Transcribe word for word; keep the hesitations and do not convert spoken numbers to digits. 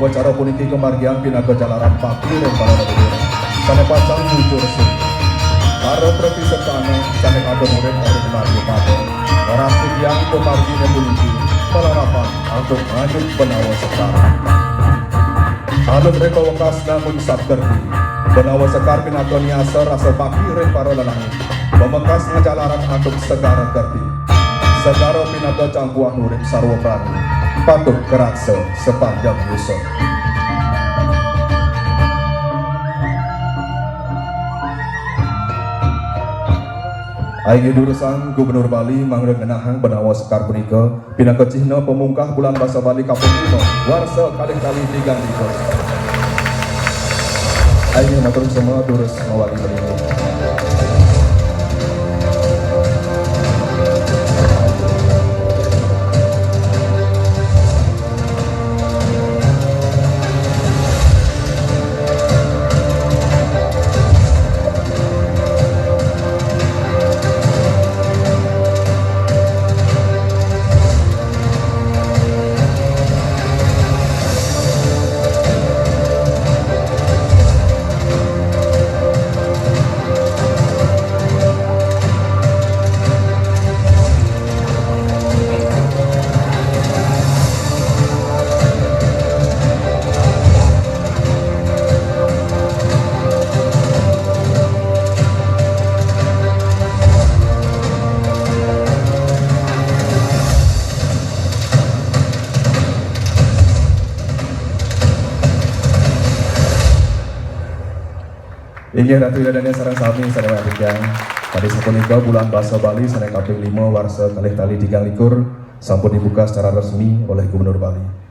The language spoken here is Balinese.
Upacara puniki kamargiang pinaka jalaran bakti ring para leluhur sané pacang jujur sih. Para pratisetana sané katon urip ring marga pada ngrastitiang pamarginé puniki malarapan antuk nganyut Benawa Sekar. Anut ring pawekas nangun sabkerti, Benawa Sekar pinaka niasa rasa bakti ring para lelangit, pamekas ngajalaran antuk Segara Kerti. Segara pinaka cangkuan urip sarwa prani, patut karaksa sapanjang yusa. Inggih durusang Gubernur Bali mangda ngenahang Benawa Sekar punika pinaka cihna pamungkah Bulan Basa Bali kaping lima, warsa kalih tali tigang likur. Inggih matur suksma durus mawali malingkuh. Inggih Ratu Ida Dané sareng sami sané wayah titiang. Kadi sapunika Bulan Basa Bali sané kaping lima warsa kalih tali tigang likur sampun dibuka secara resmi oleh Gubernur Bali.